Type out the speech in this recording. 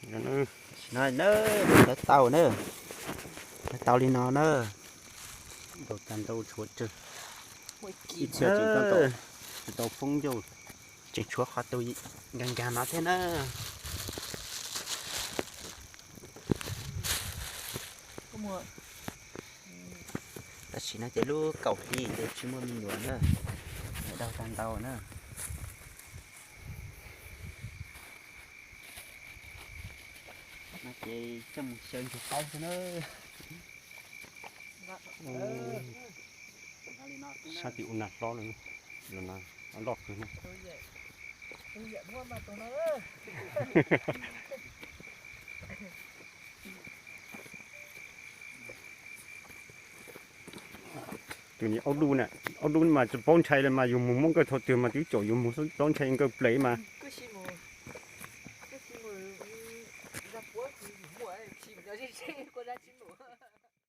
Tam sim no na, lawv tau na, lawv tau li no na. Ntau tag ntau tshuav tsawg, ib txhia tseem tau, tsis tau poob ncauj, tseem tshuav qhov tus nkag nkag no thiab na. Tam sim no ces lub kaum hli ces tsis muaj me nyuam na, dau tag ntau na. No ces coj mus xyaw ntsuag qaub xwb na. Sab tim ub nag hlob lawm, loj kawg na. Tus niag aub dub na, aub dub mas tsis paub ntshai li mas yus mus muab nkawj thaum twg mas twb caum yus mus xwb, paub ntshai nkawj plev mas.